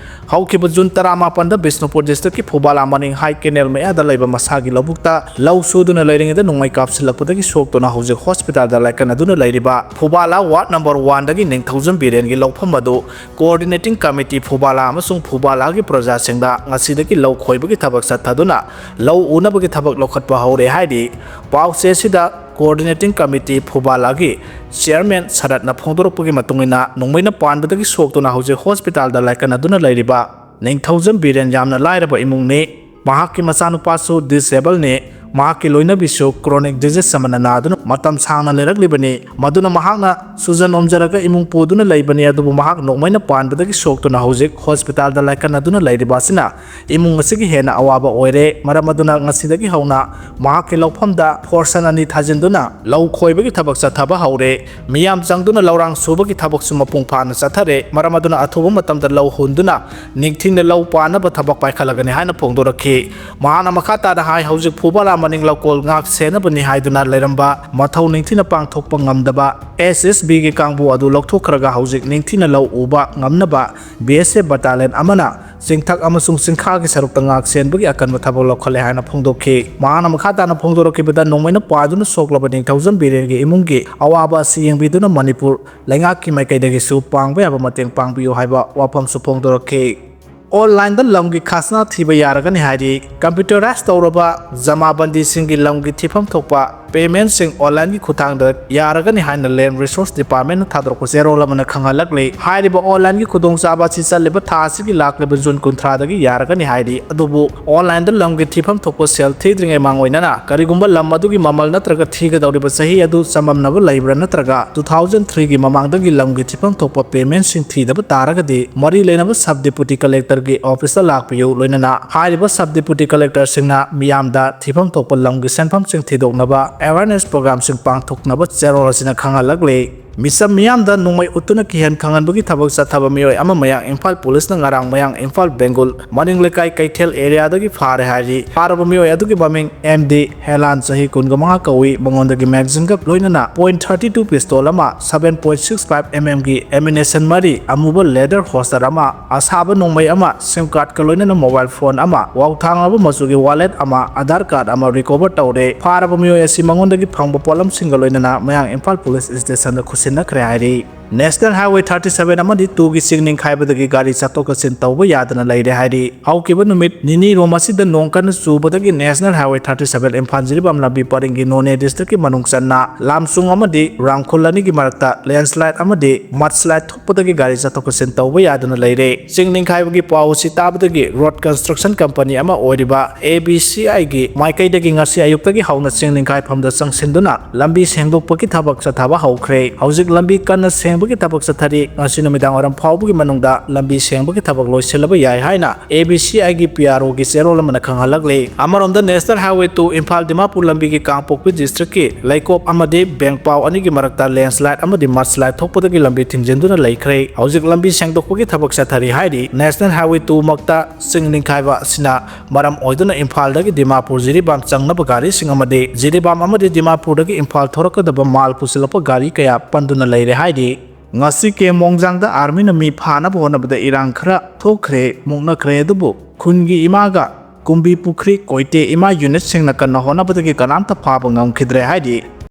ꯍꯧꯈꯤꯕ ꯖꯨꯟ ꯇꯔꯥꯃꯥꯄꯟꯗ ꯕꯤꯁꯅꯨꯄꯨꯔ ꯗꯤꯁꯇ꯭ꯔꯤꯛꯀꯤ ꯐꯨꯕꯥꯂꯥ ꯃꯅꯤꯡ ꯍꯥꯏ ꯀꯦꯅꯦꯜ ꯃꯌꯥꯗ ꯂꯩꯕ ꯃꯁꯥꯒꯤ ꯂꯧꯕꯨꯛꯇ ꯂꯧ ꯁꯨꯗꯨꯅ ꯂꯩꯔꯤꯉꯩꯗ ꯅꯣꯡꯃꯩ ꯀꯥꯞꯁꯤꯜꯂꯛꯄꯗꯒꯤ ꯁꯣꯛꯇꯨꯅ ꯍꯧꯖꯤꯛ ꯍꯣꯁꯄꯤꯇꯥꯜꯗ ꯂꯥꯏꯀꯠꯅꯗꯨꯅ ꯂꯩꯔꯤꯕ ꯐꯨꯕꯥꯂꯥ ꯋꯥꯔꯗ ꯅꯝꯕꯔ ꯋꯥꯟꯗꯒꯤ ꯅꯤꯡꯊꯧꯖꯝ ꯕꯤꯔꯦꯟꯒꯤ ꯂꯧꯐꯝ ꯑꯗꯨ ꯀꯣꯑꯣꯔꯗꯤꯅꯦꯇꯤꯡ ꯀꯃꯤꯇꯤ ꯐꯨꯕꯥꯂꯥ ꯑꯃꯁꯨꯡ ꯐꯨꯕꯥꯂꯥꯒꯤ ꯄ꯭ꯔꯖꯥꯁꯤꯡꯗ ꯉꯁꯤꯗꯒꯤ ꯂꯧ ꯈꯣꯏꯕꯒꯤ ꯊꯕꯛ ꯆꯠꯊꯗꯨꯅ ꯂꯧ ꯎꯅꯕꯒꯤ ꯊꯕꯛ ꯂꯧꯈꯠꯄ ꯍꯧꯔꯦ ꯍꯥꯏꯔꯤ꯫ ꯄꯥꯎꯆꯦꯁꯤꯗ ꯀꯣꯑꯣꯔꯗꯤꯅꯦꯇꯤꯡ ꯀꯃꯤꯇꯤ ꯐꯨꯕꯥꯂꯥꯒꯤ ꯆꯤꯌꯔꯃꯦꯟ ꯁꯔꯠꯅ ꯐꯣꯡꯗꯣꯔꯛꯄꯒꯤ ꯃꯇꯨꯡ ꯏꯟꯅ, ꯅꯣꯡꯃꯩꯅ ꯄꯥꯟꯕꯗꯒꯤ ꯁꯣꯛꯇꯨꯅ ꯍꯧꯖꯤꯛ ꯍꯣꯁꯄꯤꯇꯥꯜꯗ ꯂꯥꯏꯀꯠꯅꯗꯨꯅ ꯂꯩꯔꯤꯕ ꯅꯤꯡꯊꯧꯖꯝ ꯕꯤꯔꯦꯟ ꯌꯥꯝꯅ ꯂꯥꯏꯔꯕ ꯏꯃꯨꯡꯅꯤ꯫ ꯃꯍꯥꯛꯀꯤ ꯃꯆꯥꯅꯨꯄꯥꯁꯨ ꯗꯤꯁꯑꯦꯕꯜꯅꯤ꯫ ꯃꯍꯥꯛꯀꯤ ꯂꯣꯏꯅꯕꯤꯁꯨ ꯀ꯭ꯔꯣꯅꯤꯛ ꯗꯤꯖꯤꯖ ꯑꯃꯅ ꯅꯥꯗꯨꯅ ꯃꯇꯝ ꯁꯥꯡꯅ ꯂꯩꯔꯛꯂꯤꯕꯅꯤ꯫ ꯃꯗꯨꯅ ꯃꯍꯥꯛꯅ ꯁꯨꯖ ꯅꯣꯝꯖꯔꯒ ꯏꯃꯨꯡ ꯄꯨꯗꯨꯅ ꯂꯩꯕꯅꯤ, ꯑꯗꯨꯕꯨ ꯃꯍꯥꯛ ꯅꯣꯡꯃꯩꯅ ꯄꯥꯟꯕꯗꯒꯤ ꯁꯣꯛꯇꯨꯅ ꯍꯧꯖꯤꯛ ꯍꯣꯁꯄꯤꯇꯥꯜꯗ ꯂꯥꯏꯀꯠꯅꯗꯨꯅ ꯂꯩꯔꯤꯕ ꯑꯁꯤꯅ ꯏꯃꯨꯡ ꯑꯁꯤꯒꯤ ꯍꯦꯟꯅ ꯑꯋꯥꯕ ꯑꯣꯏꯔꯦ꯫ ꯃꯔꯝ ꯑꯗꯨꯅ ꯉꯁꯤꯗꯒꯤ ꯍꯧꯅ ꯃꯍꯥꯛꯀꯤ ꯂꯧꯐꯝꯗ ꯐꯣꯔꯁꯟ ꯑꯅꯤ ꯊꯥꯖꯤꯟꯗꯨꯅ ꯂꯧ ꯈꯣꯏꯕꯒꯤ ꯊꯕꯛ ꯆꯠꯊꯕ ꯍꯧꯔꯦ꯫ ꯃꯤꯌꯥꯝ ꯆꯪꯗꯨꯅ ꯂꯧꯔꯥꯡ ꯁꯨꯕꯒꯤ ꯊꯕꯛꯁꯨ ꯃꯄꯨꯡ ꯐꯥꯅ ꯆꯠꯊꯔꯦ꯫ ꯃꯔꯝ ꯑꯗꯨꯅ ꯑꯊꯨꯕ ꯃꯇꯝꯗ ꯂꯧ ꯍꯨꯟꯗꯨꯅ ꯅꯤꯡꯊꯤꯅ ꯂꯧ ꯄꯥꯟꯅꯕ ꯊꯕꯛ ꯄꯥꯏꯈꯠꯂꯒꯅꯤ ꯍꯥꯏꯅ ꯐꯣꯡꯗꯣꯔꯛꯈꯤ꯫ ꯃꯍꯥꯛꯅ ꯃꯈꯥ ꯇꯥꯅ ꯍꯥꯏ, ꯍꯧꯖꯤꯛ ꯐꯨꯕꯥꯂꯥ ꯃꯅꯤꯡ ꯂꯧꯀꯣꯜ ꯉꯥꯛ ꯁꯦꯟꯅꯕꯅꯤ ꯍꯥꯏꯗꯨꯅ ꯂꯩꯔꯝꯕ ꯃꯊꯧ ꯅꯤꯡꯊꯤꯅ ꯄꯥꯡꯊꯣꯛꯄ ꯉꯝꯗꯕ ꯑꯦꯁ ꯑꯦꯁ ꯕꯤꯒꯤ ꯀꯥꯡꯕꯨ ꯑꯗꯨ ꯂꯧꯊꯣꯛꯈ꯭ꯔꯒ ꯍꯧꯖꯤꯛ ꯅꯤꯡꯊꯤꯅ ꯂꯧ ꯎꯕ ꯉꯝꯅꯕ ꯕꯤ ꯑꯦꯁ ꯑꯦꯐ ꯕꯇꯥꯂꯤꯌꯟ ꯑꯃꯅ ꯆꯤꯡꯊꯛ ꯑꯃꯁꯨꯡ ꯆꯤꯡꯈꯥꯒꯤ ꯁꯔꯨꯛꯇ ꯉꯥꯛ ꯁꯦꯟꯕꯒꯤ ꯑꯀꯟꯕ ꯊꯕꯛ ꯂꯧꯈꯠꯂꯦ ꯍꯥꯏꯅ ꯐꯣꯡꯗꯣꯛꯈꯤ꯫ ꯃꯍꯥꯛꯅ ꯃꯈꯥ ꯇꯥꯅ ꯐꯣꯡꯗꯣꯔꯛꯈꯤꯕꯗ, ꯅꯣꯡꯃꯩꯅ ꯄꯥꯏꯗꯨꯅ ꯁꯣꯛꯂꯕ ꯅꯤꯡꯊꯧꯖꯝ ꯕꯤꯔꯦꯟꯒꯤ ꯏꯃꯨꯡꯒꯤ ꯑꯋꯥꯕ ꯑꯁꯤ ꯌꯦꯡꯕꯤꯗꯨꯅ ꯃꯅꯤꯄꯨꯔ ꯂꯩꯉꯥꯛꯀꯤ ꯃꯥꯏꯀꯩꯗꯒꯤꯁꯨ ꯄꯥꯡꯕ ꯌꯥꯕ ꯃꯇꯦꯡ ꯄꯥꯡꯕꯤꯌꯨ ꯍꯥꯏꯕ ꯋꯥꯐꯝꯁꯨ ꯐꯣꯡꯗꯣꯔꯛꯈꯤ꯫ ꯑꯣꯟꯂꯥꯏꯟꯗ ꯂꯝꯒꯤ ꯈꯥꯖꯅꯥ ꯊꯤꯕ ꯌꯥꯔꯒꯅꯤ ꯍꯥꯏꯔꯤ꯫ ꯀꯝꯄ꯭ꯌꯨꯇꯔꯥꯏꯖ ꯇꯧꯔꯕ ꯖꯃꯥꯕꯟꯗꯤꯁꯤꯡꯒꯤ ꯂꯝꯒꯤ ꯊꯤꯐꯝ ꯊꯣꯛꯄ ꯄꯦꯃꯦꯟꯠꯁꯤꯡ ꯑꯣꯟꯂꯥꯏꯟꯒꯤ ꯈꯨꯠꯊꯥꯡꯗ ꯌꯥꯔꯒꯅꯤ ꯍꯥꯏꯅ ꯂꯦꯟꯗ ꯔꯤꯁꯣꯔꯁ ꯗꯤꯄꯥꯔꯠꯃꯦꯟꯠꯅ ꯊꯥꯗꯣꯔꯛꯄ ꯆꯦꯔꯣꯜ ꯑꯃꯅ ꯈꯪꯍꯜꯂꯛꯂꯤ꯫ ꯍꯥꯏꯔꯤꯕ ꯑꯣꯟꯂꯥꯏꯟꯒꯤ ꯈꯨꯗꯣꯡꯆꯥꯕ ꯑꯁꯤ ꯆꯠꯂꯤꯕ ꯊꯥ ꯑꯁꯤꯒꯤ ꯂꯥꯛꯂꯤꯕ ꯖꯨꯟ ꯀꯨꯟꯊ꯭ꯔꯥꯗꯒꯤ ꯌꯥꯔꯒꯅꯤ ꯍꯥꯏꯔꯤ꯫ ꯑꯗꯨꯕꯨ ꯑꯣꯟꯂꯥꯏꯟꯗ ꯂꯝꯒꯤ ꯊꯤꯐꯝ ꯊꯣꯛꯄ ꯁꯦꯜ ꯊꯤꯗ꯭ꯔꯤꯉꯩ ꯃꯥꯡꯑꯣꯏꯅꯅ ꯀꯔꯤꯒꯨꯝꯕ ꯂꯝ ꯑꯗꯨꯒꯤ ꯃꯃꯜ ꯅꯠꯇ꯭ꯔꯒ ꯊꯤꯒꯗꯧꯔꯤꯕ ꯆꯍꯤ ꯑꯗꯨ ꯆꯃꯝꯅꯕ ꯂꯩꯕ꯭ꯔꯥ ꯅꯠꯇ꯭ꯔꯒ two thousand three ꯒꯤ ꯃꯃꯥꯡꯗꯒꯤ ꯂꯝꯒꯤ ꯊꯤꯐꯝ ꯊꯣꯛꯄ ꯄꯦꯃꯦꯟꯠꯁꯤꯡ ꯊꯤꯗꯕ ꯇꯥꯔꯒꯗꯤ ꯃꯔꯤ ꯂꯩꯅꯕ ꯁꯕ ꯗꯤꯄꯨꯇꯤ ꯀꯂꯦꯛꯇꯔꯒꯤ ꯑꯣꯐꯤꯁꯇ ꯂꯥꯛꯄꯤꯌꯨ꯫ ꯂꯣꯏꯅꯅ ꯍꯥꯏꯔꯤꯕ ꯁꯕ ꯗꯤꯄꯨꯇꯤ ꯀꯂꯦꯛꯇꯔꯁꯤꯡꯅ ꯃꯤꯌꯥꯝꯗ ꯊꯤꯐꯝ ꯊꯣꯛꯄ ꯂꯝꯒꯤ ꯁꯦꯟꯐꯝꯁꯤꯡ ꯊꯤꯗꯣꯛꯅꯕ ꯑꯦꯋꯥꯔꯅꯦꯁ ꯄ꯭ꯔꯣꯒ꯭ꯔꯥꯝꯁꯤꯡ ꯄꯥꯡꯊꯣꯛꯅꯕ ꯆꯦꯔꯣꯜ ꯑꯁꯤꯅ ꯈꯪꯍꯜꯂꯛꯂꯤ꯫ ꯃꯤꯆꯝ ꯃꯤꯌꯥꯝꯗ ꯅꯣꯡꯃꯩ ꯎꯠꯇꯨꯅ ꯀꯤꯍꯟ ꯈꯪꯍꯟꯕꯒꯤ ꯊꯕꯛ ꯆꯠꯊꯕ ꯃꯤꯑꯣꯏ ꯑꯃ ꯃꯌꯥꯡ ꯏꯝꯐꯥꯜ ꯄꯨꯂꯤꯁꯅ ꯉꯔꯥꯡ ꯃꯌꯥꯡ ꯏꯝꯐꯥꯜ ꯕꯦꯡꯒꯨꯜ ꯃꯅꯤꯡ ꯂꯩꯀꯥꯏ ꯀꯩꯊꯦꯜ ꯑꯦꯔꯤꯌꯥꯗꯒꯤ ꯐꯥꯔꯦ ꯍꯥꯏꯔꯤ꯫ ꯐꯥꯔꯕ ꯃꯤꯑꯣꯏ ꯑꯗꯨꯒꯤ ꯃꯃꯤꯡ ꯑꯦꯝ ꯗꯤ ꯍꯦꯂꯥꯟ, ꯆꯍꯤ ꯀꯨꯟꯒ ꯃꯉꯥ ꯀꯧꯏ꯫ ꯃꯉꯣꯟꯗꯒꯤ ꯃꯦꯒꯥꯖꯤꯟꯒ ꯂꯣꯏꯅꯅ ꯄꯣꯏꯟ ꯊꯥꯔꯇꯤ ꯇꯨ ꯄꯤꯁꯇꯣꯜ ꯑꯃ, seven point six five M ꯑꯦꯝꯒꯤ ꯑꯦꯃꯨꯅꯤꯁꯟ ꯃꯔꯤ, ꯑꯃꯨꯕ ꯂꯦꯗꯔ ꯍꯣꯜꯁꯇꯔ ꯑꯃ, ꯑꯁꯥꯕ ꯅꯣꯡꯃꯩ ꯑꯃ, ꯁꯤꯝ ꯀꯥꯔꯗꯀ ꯂꯣꯏꯅꯅ ꯃꯣꯕꯥꯏꯜ ꯐꯣꯟ ꯑꯃ, ꯋꯥꯎꯊꯥꯡꯂꯕ ꯃꯆꯨꯒꯤ ꯋꯥꯂꯦꯠ ꯑꯃ, ꯑꯥꯙꯥꯔ ꯀꯥꯔꯗ ꯑꯃ ꯔꯤꯀꯣꯚꯔ ꯇꯧꯔꯦ꯫ ꯐꯥꯔꯕ ꯃꯤꯑꯣꯏ ꯑꯁꯤ ꯃꯉꯣꯟꯗꯒꯤ ꯐꯪꯕ ꯄꯣꯠꯂꯝꯁꯤꯡꯒ ꯂꯣꯏꯅꯅ ꯃꯌꯥꯡ ꯏꯝꯐꯥꯜ ꯄꯨꯂꯤꯁ ꯁ꯭ꯇꯦꯁꯟꯗ ꯈꯨꯠꯁꯤꯟꯅꯈ꯭ꯔꯦ ꯍꯥꯏꯔꯤ꯫ ꯅꯦꯁꯅꯦꯜ ꯍꯥꯏꯋꯦ ꯊꯥꯔꯇꯤ ꯁꯚꯦꯟ ꯑꯃꯗꯤ ꯇꯨꯒꯤ ꯆꯤꯡ ꯅꯤꯡꯈꯥꯏꯕꯗꯒꯤ ꯒꯥꯔꯤ ꯆꯠꯊꯣꯛ ꯆꯠꯁꯤꯟ ꯇꯧꯕ ꯌꯥꯗꯅ ꯂꯩꯔꯦ ꯍꯥꯏꯔꯤ꯫ ꯍꯧꯈꯤꯕ ꯅꯨꯃꯤꯠ ꯅꯤꯅꯤꯔꯣꯝ ꯑꯁꯤꯗ ꯅꯣꯡ ꯀꯟꯅ ꯆꯨꯕꯗꯒꯤ national highway thirty seven Imphal Jiribam ꯂꯝꯕꯤ ꯄꯔꯤꯡꯒꯤ ꯅꯣꯅꯦ ꯗꯤꯁꯇ꯭ꯔꯤꯛꯀꯤ ꯃꯅꯨꯡ ꯆꯟꯅ ꯂꯥꯝꯁꯨꯡ ꯑꯃꯗꯤ ꯔꯥꯡꯈꯨꯜ ꯑꯅꯤꯒꯤ ꯃꯔꯛꯇ ꯂꯦꯟꯁꯂꯥꯏꯠ ꯑꯃꯗꯤ ꯃꯗꯁꯂꯥꯏꯠ ꯊꯣꯛꯄꯗꯒꯤ ꯒꯥꯔꯤ ꯆꯠꯊꯣꯛ ꯆꯠꯁꯤꯟ ꯇꯧꯕ ꯌꯥꯗꯅ ꯂꯩꯔꯦ꯫ ꯆꯤꯡ ꯅꯤꯡꯈꯥꯏꯕꯒꯤ ꯄꯥꯎ ꯑꯁꯤ ꯇꯥꯕꯗꯒꯤ ꯔꯣꯗ ꯀꯟꯁꯇ꯭ꯔꯛꯁꯟ ꯀꯝꯄꯅꯤ ꯑꯃ ꯑꯣꯏꯔꯤꯕ ꯑꯦ ꯕꯤ ꯁꯤ ꯑꯥꯏꯒꯤ ꯃꯥꯏꯀꯩꯗꯒꯤ ꯉꯁꯤ ꯑꯌꯨꯛꯇꯒꯤ ꯍꯧꯅ ꯆꯤꯡ ꯅꯤꯡꯈꯥꯏꯐꯝꯗ ꯆꯪꯁꯤꯟꯗꯨꯅ ꯂꯝꯕꯤ ꯁꯦꯡꯗꯣꯛꯄꯒꯤ ꯊꯕꯛ ꯆꯠꯊꯕ ꯍꯧꯈ꯭ꯔꯦ꯫ ꯍꯧꯖꯤꯛ ꯂꯝꯕꯤ ꯀꯟꯅ ꯁꯦꯡꯕꯒꯤ ꯊꯕꯛ ꯆꯠꯊꯔꯤ꯫ ꯉꯁꯤ ꯅꯨꯃꯤꯗꯥꯡ ꯋꯥꯏꯔꯝ ꯐꯥꯎꯕꯒꯤ ꯃꯅꯨꯡꯗ ꯂꯝꯕꯤ ꯁꯦꯡꯕꯒꯤ ꯊꯕꯛ ꯂꯣꯏꯁꯤꯜꯂꯕ ꯌꯥꯏ ꯍꯥꯏꯅ ꯑꯦ ꯕꯤ ꯁꯤ ꯑꯥꯏꯒꯤ ꯄꯤ ꯑꯥꯔ ꯑꯣꯒꯤ ꯆꯦꯔꯣꯜ ꯑꯃꯅ ꯈꯪꯍꯜꯂꯛꯂꯤ꯫ ꯑꯃꯔꯣꯝꯗ national highway two Imphal Dimapur ꯂꯝꯕꯤꯒꯤ ꯀꯥꯡꯄꯣꯛꯄꯤ ꯗꯤꯁꯇ꯭ꯔꯤꯛꯀꯤ ꯂꯩꯀꯣꯞ ꯑꯃꯗꯤ ꯕꯦꯡꯄꯥꯎ ꯑꯅꯤꯒꯤ ꯃꯔꯛꯇ ꯂꯦꯟꯁꯂꯥꯏꯠ ꯑꯃꯗꯤ ꯃꯗꯁꯂꯥꯏꯠ ꯊꯣꯛꯄꯗꯒꯤ ꯂꯝꯕꯤ ꯊꯤꯡꯖꯤꯟꯗꯨꯅ ꯂꯩꯈ꯭ꯔꯦ꯫ ꯍꯧꯖꯤꯛ ꯂꯝꯕꯤ ꯁꯦꯡꯗꯣꯛꯄꯒꯤ ꯊꯕꯛ ꯆꯠꯊꯔꯤ ꯍꯥꯏꯔꯤ꯫ ꯅꯦꯁꯅꯦꯜ ꯍꯥꯏꯋꯦ ꯇꯨ ꯃꯛꯇ ꯆꯤꯡ ꯅꯤꯡꯈꯥꯏꯕ ꯑꯁꯤꯅ ꯃꯔꯝ ꯑꯣꯏꯗꯨꯅ ꯏꯝꯐꯥꯜꯗꯒꯤ ꯗꯤꯃꯥꯄꯨꯔ ꯖꯤꯔꯤꯕꯥꯝ ꯆꯪꯅꯕ ꯒꯥꯔꯤꯁꯤꯡ ꯑꯃꯗꯤ ꯖꯤꯔꯤꯕꯥꯝ ꯑꯃꯗꯤ ꯗꯤꯃꯥꯄꯨꯔꯗꯒꯤ ꯏꯝꯐꯥꯜ ꯊꯣꯔꯛꯀꯗꯕ ꯃꯥꯜ ꯄꯨꯁꯤꯜꯂꯛꯄ ꯒꯥꯔꯤ ꯀꯌꯥ ꯄꯟꯗꯨꯅ ꯂꯩꯔꯦ ꯍꯥꯏꯔꯤ꯫ ꯉꯁꯤ ꯀꯦ ꯃꯣꯡꯖꯥꯡꯗ ꯑꯥꯔꯃꯤꯅ ꯃꯤ ꯐꯥꯅꯕ ꯍꯣꯠꯅꯕꯗ ꯏꯔꯥꯡ ꯈꯔ ꯊꯣꯛꯈ꯭ꯔꯦ, ꯃꯨꯛꯅꯈ꯭ꯔꯦ꯫ ꯑꯗꯨꯕꯨ ꯈꯨꯟꯒꯤ ꯏꯃꯥꯒ ꯀꯨꯝꯕꯤ ꯄꯨꯈ꯭ꯔꯤ, ꯀꯣꯏꯇꯦ ꯏꯃꯥ ꯌꯨꯅꯤꯠꯁꯤꯡꯅ ꯀꯟꯅ ꯍꯣꯠꯅꯕꯗꯒꯤ ꯀꯅꯥꯝꯇ ꯐꯥꯕ ꯉꯝꯈꯤꯗ꯭ꯔꯦ ꯍꯥꯏꯔꯤ꯫